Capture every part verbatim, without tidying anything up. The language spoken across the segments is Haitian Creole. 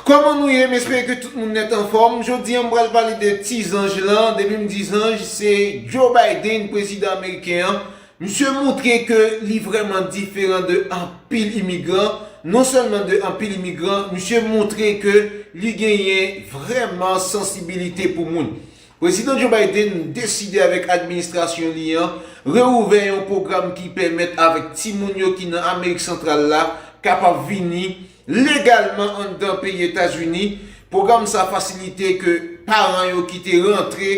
Kòman nou ye? M espere ke tout moun nèt anfòm. Jodi a, m pral pale de ti zanj lan. Depi m di zanj, se Joe Biden, prezidan ameriken an. Misye montre ke li vrèman diferan de anpil imigran. Non sèlman de anpil imigran, misye montre ke li genyen vrèman sansibilite pou moun. Prezidan Joe Biden deside avèk administrasyon li an reouvè yon pwogram ki pèmèt avèk timoun yo ki nan Amerik Santral la kapab vini legalman anndan peyi Etazini. Pwogram sa fasilite ke paran yo ki te rantre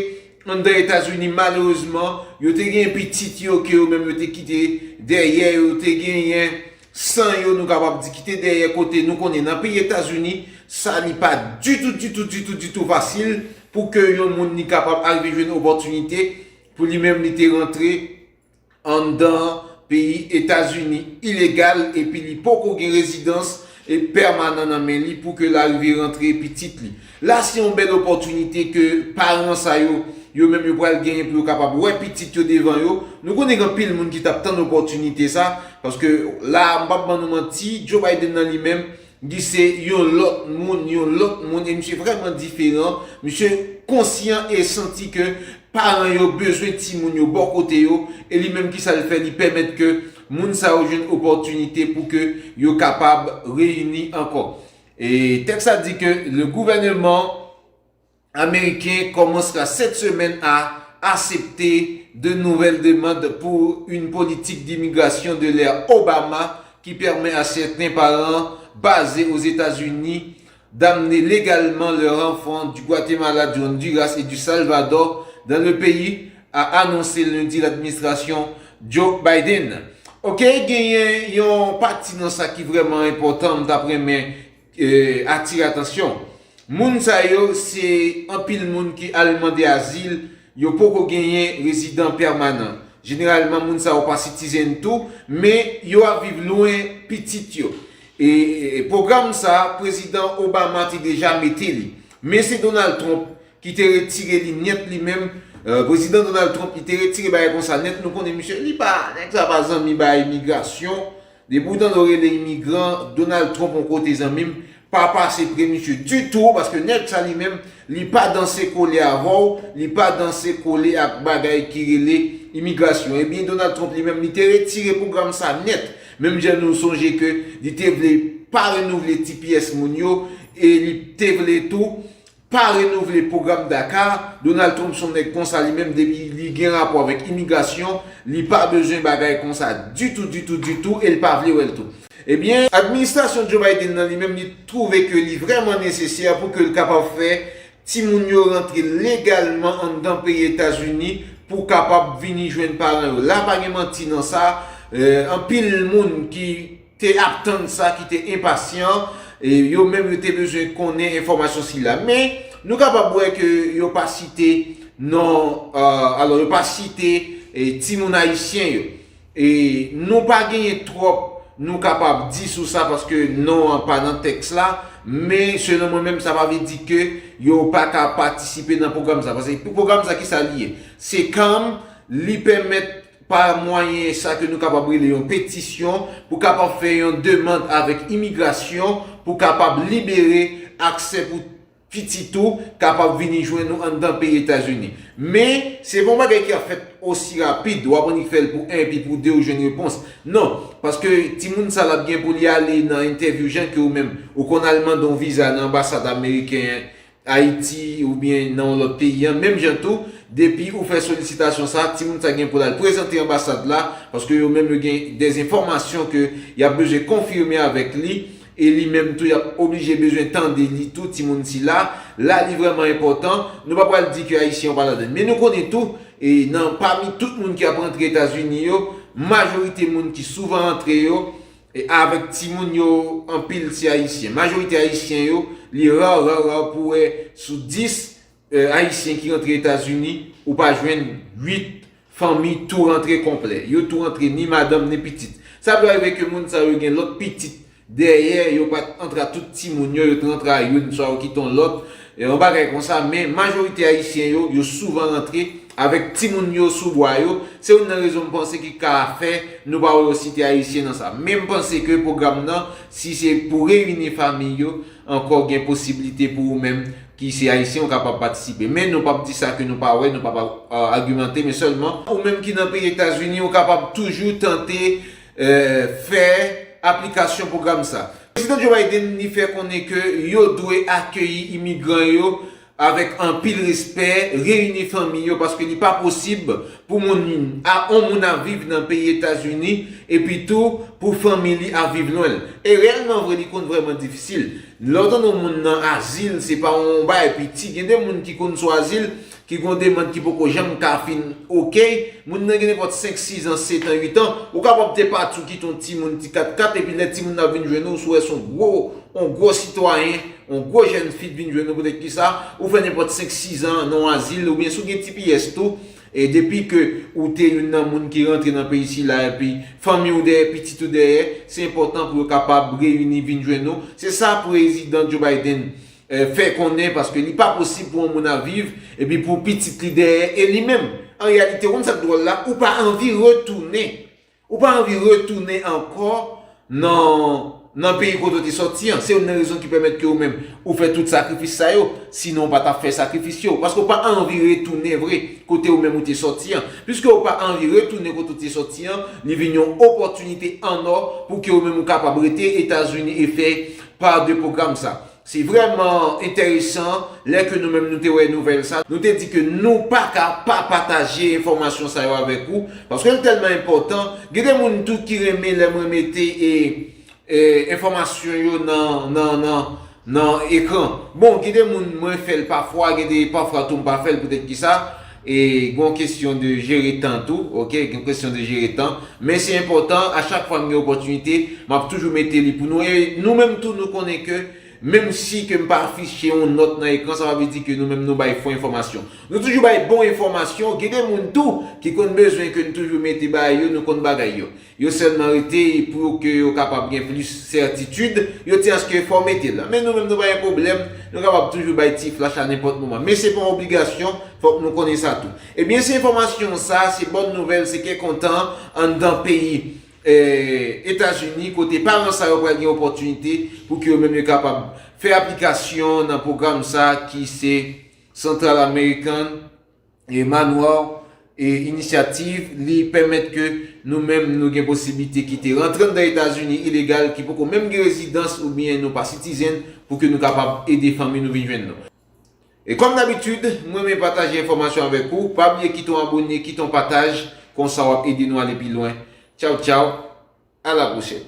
anndan Etazini, malerezman, yo te gen pitit yo ke yo menm yo te kite dèyè, yo te genyen san yo, nou kapab di, kite dèyè, kote nou konnen nan peyi Etazini, sa li pa ditou, ditou, ditou, ditou fasil pou ke yon moun li kapab arive jwenn opòtinite pou li menm li te rantre anndan peyi Etazini ilegal epi li poko gen rezidans e pèmanan nan men li pou ke l arive rantre pitit li. La se yon bèl opòtinite ke paran sa yo, yo menm yo pral genyen pou yo kapab wè pitit yo devan yo. Nou konnen gen anpil moun ki t ap tann opòtinite sa, paske la, m p ap ban nou manti, Joe Biden nan li menm, li se yon lòt moun, yon lòt moun, e misye vrèman diferan. Misye konsyan e santi ke paran yo bezwen timoun yo bò kote yo, e li menm ki sa l fè, li pèmèt ke moun sa yo jwenn opòtinite pou ke yo kapab reyini ankò. E tèks la di ke le gouvernement américain commencera cette semaine à accepter de nouvelles demandes pour une politique d'immigration de l'ère Obama qui permet à certains parents basés aux États-Unis d'amener légalement leurs enfants du Guatemala, du Honduras et du Salvador dans le pays, a annoncé lundi l'administration Joe Biden. Ok, genyen yon pati nan sa ki vrèman enpòtan, m t ap renmen eh, atire atansyon. Moun sa yo se anpil moun ki al mande azil, yo poko genyen rezidan pèmanan. Jeneralman, moun sa yo pa sitizen tou, men yo ap viv lwen pitit yo. E, e, e pwogram sa, Prezidan Obama te deja mete li. Men se Donald Trump ki te retire li nèt li menm. Eh, Prezidan Donald Trump, li te retire bagay konsa nèt. Nou konnen misye, li pa, nèg sa pa zanmi bay imigrasyon. Depi w tande yo rele imigran, Donald Trump yon kote, zanmi m, pa pase pre misye ditou, paske nèg sa li menm, li pa danse kole avè w, li pa danse kole ak bagay ki rele imigrasyon. Ebyen, Donald Trump li menm, li te retire pwogram sa nèt. Menm jan nou sonje ke li te vle pa renouvle T P S moun yo, e li te vle tou pa renouvle pwogram DACA. Donald Trump se yon nèg konsa li menm, depi li gen rapò avèk imigrasyon, li pa bezwen bagay konsa ditou, ditou, ditou, e l pa vle wè l tou. Ebyen, administrasyon Joe Biden nan li menm, li twouve ke li vrèman nesesè pou ke l kapab fè timoun yo rantre legalman anndan peyi Etazini pou kapab vini jwenn paran yo. La pa gen manti nan sa, eh, anpil moun ki te ap tann sa, ki te enpasyan, e yo menm yo te bezwen konnen enfòmasyon sila. Men, nou kapab wè ke yo pa site non, eh, alò, yo pa site, eh, timoun ayisyen yo. E nou pa genyen twòp nou kapab di sou sa, paske non an pa nan tèks la, men selon mwen menm, sa pa vle di ke yo pa ka patisipe nan pwogram sa. Paske pou pwogram sa, ki sa li ye? Se CALM, li pèmèt pa mwayen sa ke nou kapab rele yon petisyon pou kapab fè yon demann avèk imigrasyon pou kapab libere aksè pou pitit ou kapab vini jwenn ou anndan peyi Etazini. Men, se pa yon bagay ki ap fèt osi rapid, w ap annik fè l pou en epi pou de ou jwenn repons. Non, paske timoun sa l ap gen pou li ale nan entèvyou jan ke ou menm, ou konn al mande yon viza nan anbasad ameriken Ayiti oubyen nan yon lòt peyi an, menm jan tou, depi ou fè solisitasyon sa, timoun sa gen pou l al prezante anbasad la, paske yo menm yo gen dèzenfòmasyon ke y ap bezwen konfime avèk li, e li menm tou, y ap oblije bezwen tande li tou, timoun sila. La, li vrèman enpòtan. Nou pa pral di ke Ayisyen yo pa ladann. Men nou konnen tou, e nan, pami tout moun ki ap rantre Etazini yo, majorite moun ki souvan rantre yo, e avèk timoun yo, anpil se Ayisyen. Majorite Ayisyen yo, li ra, ra, ra pou wè sou dis, eh, Ayisyen ki rantre Etazini, ou pa jwenn uit fanmi tou rantre konplè. Yo tou rantre, ni madanm, ni pitit. Sa dwe rive ke moun sa yo gen lòt pitit dèyè, yo pa t antre ak tout timoun yo, yo te rantre a youn, swa yo kite yon lòt, e yon bagay konsa. Men majorite Ayisyen yo, yo souvan rantre avèk timoun yo sou bwa yo, se youn nan rezon m panse ki ka fè nou pa wè yo site Ayisyen nan sa. Men m panse ke pwogram nan, si se pou reyini fanmi yo, ankò gen posiblite pou ou menm ki se Ayisyen, ou kapab patisipe. Men nou p ap di sa ke nou pa wè, nou p ap, euh, agimante, men sèlman ou menm ki nan peyi Etazini, ou kapab toujou tante, euh, fè aplikasyon pwogram sa. Prezidan Joe Biden, li fè konnen ke yo dwe akeyi imigran yo avèk anpil respè, reyini fanmi yo, paske li pa posib pou moun a, on moun a viv nan peyi Etazini, epi tou pou fanmi li a viv lwen l. E reyèlman vre, li konn vrèman difisil. Lè w tande yon moun nan azil, se pa yon bagay piti. Gen de moun ki konn sou azil, ki gon demann ki poko janm ka fin oke. Moun nan gen nenpòt senk, sis an, sèt an, uit an. Ou kapab te pati, ou kite yon timoun ti kat kat, epi lè timoun nan vin jwenn ou, ou wè se yon gwo, yon gwo sitwayen, yon gwo jèn fi vin jwenn ou, poutèt kisa, ou fè nenpòt senk, sis an nan yon azil, oubyen si w gen T P S tou, e depi ke ou te youn nan moun ki rantre nan peyi sila, epi fanmi w dèyè, pitit ou dèyè, se enpòtan pou yo kapab reyini vin jwenn ou. Se sa prezidan Joe Biden, eh, fè konnen, paske li pa posib pou yon moun ap viv, epi pou pitit li dèyè, e li menm, an reyalite, ou konn sa k dwòl la, ou pa anvi retounen. Ou pa anvi retounen ankò nan, nan peyi kote w te sòti an. Se youn nan rezon ki pèmèt ke ou menm, ou fè tout sakrifis sa yo. Sinon, ou pa t ap fè sakrifis yo. Paske ou pa anvi retounen vre kote ou menm ou te sòti an. Piske ou pa anvi retounen kote w te sòti an, li vin yon opòtinite an ò pou ke ou menm ou kapab rete Etazini e fè pa de pwogram sa. Se vrèman enteresan, lè ke nou menm nou te wè nouvèl sa, nou te di ke nou pa ka pa pataje enfòmasyon sa yo avèk ou, paske l tèlman enpòtan. Gen de moun tou ki renmen lè mwen mete, e, e, enfòmasyon yo nan, nan, nan, nan ekran. Bon, gen de moun mwen fè l pafwa, gen de pafwa tou m pa fè l, poutèt kisa, e gon kesyon de jere tan tou, oke, gon kesyon de jere tan. Men se enpòtan, a chak fwa m gen opòtinite, m ap toujou mete li pou nou. E nou menm tou, nou konnen ke menm si ke m pa afiche yon nòt nan ekran, sa pa vle di ke nou menm nou bay fo enfòmasyon. Nou toujou bay bon enfòmasyon. Gen de moun tou ki konn bezwen ke n toujou mete bagay yo, nou konn bagay yo. Yo sèlman rete pou ke yo kapab gen plis sètitid, yo di aske fò w mete l la. Men nou menm nou pa gen pwoblèm, nou kapab toujou bay ti flash a nenpòt moman. Men se pa yon obligasyon, fòk nou konnen sa tou. Ebyen, se enfòmasyon sa, se bòn nouvèl, se kè kontan anndan peyi eh, Etazini, kote paran sa yo pral gen opòtinite pou ke yo menm yo kapab fè aplikasyon nan pwogram sa ki se Central American, eh, Manwar, eh, Initiative. Li pèmèt ke nou menm nou gen posiblite kite rantre anndan Etazini ilegal, ki poko menm gen rezidans oubyen nou pa citizen, pou ke nou kapab ede fanmi nou vin jwenn nou. E kòm dabitid, mwen renmen pataje enfòmasyon avèk ou. Pa bliye kite yon abone, kite yon pataj, konsa w ap ede nou ale pi lwen. Tchaw, tchaw, a la pwochèn.